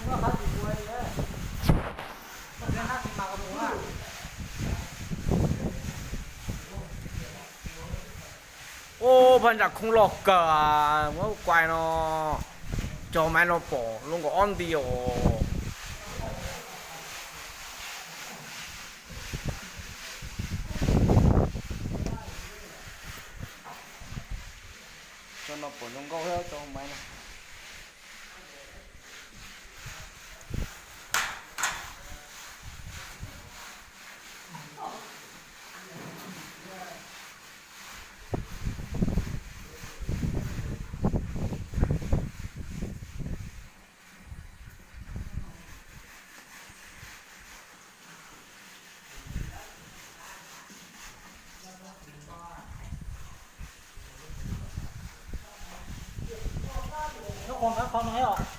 Ub, phab ntsa khoob loj kawg, muab kuaj no, cog maiv no pom zoo nkaus ob nti os. Cov no pom zoo nkauj thiab cov maiv no. Nyob qhov no thiab os.